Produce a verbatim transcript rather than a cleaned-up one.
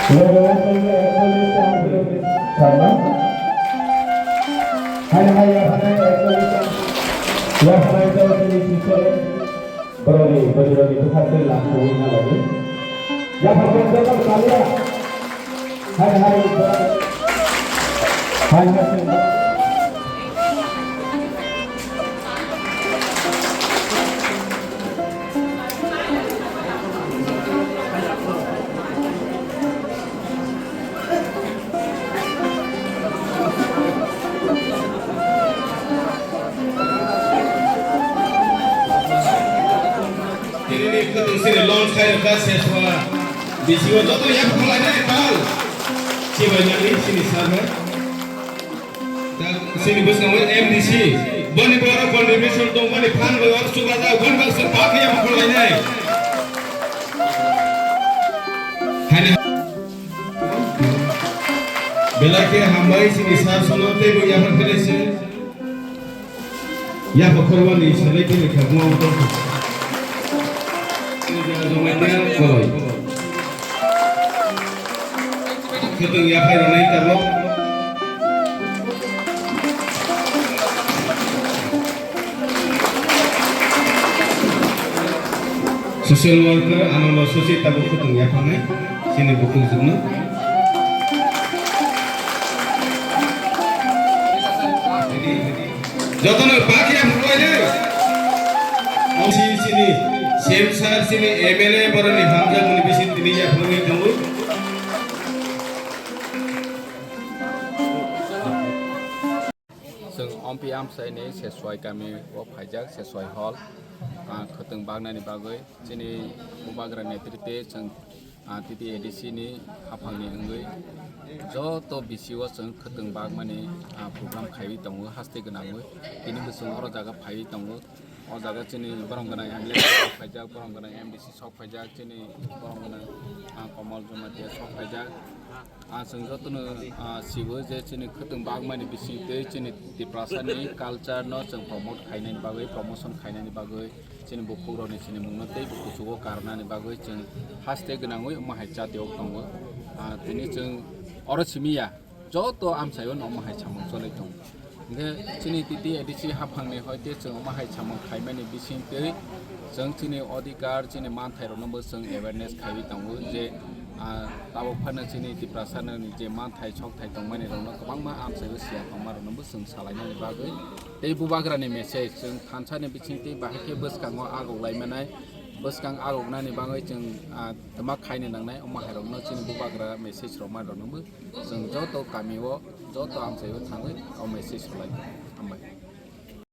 Logo logo ekchollish ta Sarma. Hai hai yaphanai ekchollish ta. Yaphanai ekchollish ta. Boroni, boroni, boroni, bwkha tei lam tongwi na lagi. Yapha borok joto kalia. Hai, hai, hai, hai. Tini ni kwtwng sini launch khai rwkha seswa bisingo joto yak phalai nai pal. Chibai nani sini sir bai. Tak sini bwskango M D C. Boni boro contribution tong boni phan bai or chuba da boni baksa pak yak phalai nai. Haina. Belai khe hambai sini sir sono tei bo yapha khelai se. Yapha khormani salai khe lekha buma motor kha. Jamatia koloi. Khwtwng yaphai rwnai tabok. Social worker Anando Sosi tabuk khwtwng yaphanai chini bukhuk jwkno. Jotono bak yaphanai de. Osi chini C M sir chini M L A boroni hamjakmani bising tini yaphanai tongo. Chwng Ompi Amchaini Seswai kami o phaijak, Seswai hall, ah, khwtwng baknani bagwi chini bubagra netrite chwng, ah, T T A D C ni haphangni wngwi joto B C o chwng khwtwng bakmani, ah, program khaiwi tongo haste gwnangwi. Tini bo chwng oro jaga phaiwi tongo. O jaga chini borong gwnang M L A sok phaijak, borong gwnang M D C sok phaijak, chini borong gwnang, ah, Komol Jamatia sok phaijak. Ah, chwng jotono, ah, sibo je chini khwtwng bagmani bising tei chini Tiprasa ni culture no chwng promote khainani bagwi, promotion khainani bagwi, chini bukhukrokni chini mungno tei bo kuchugo karnani bagwi chwng haste gwnangwi omo hai chati ok tongo. Ah, tini chwng oro simi ya. Joto amchaio no omo hai samung cholai tongo. Hingkhe chini T T A D C haphangni hoite chwng omo hai samung khaimani bisingtwi chwng chini odhikar, chini manthairokno bo chwng awareness khaiwi tongo je, ah, tabuk phano chini Tiprasani je manthai sokthai tongmani rokno kwbangma amchaio siya tongma rokno bo chwng salainani bagwi. Tei bubagrani message chwng thansani bisingtwi bahai khe bwskango agok laimanai, bwskang agoknani bagwi chwng, ah, twma khaina nangnai, omo hairokno chini bubagra message rokma rokno bo. Chwng joto kami o, joto amchai o thangwi o message rwlai. Hambai.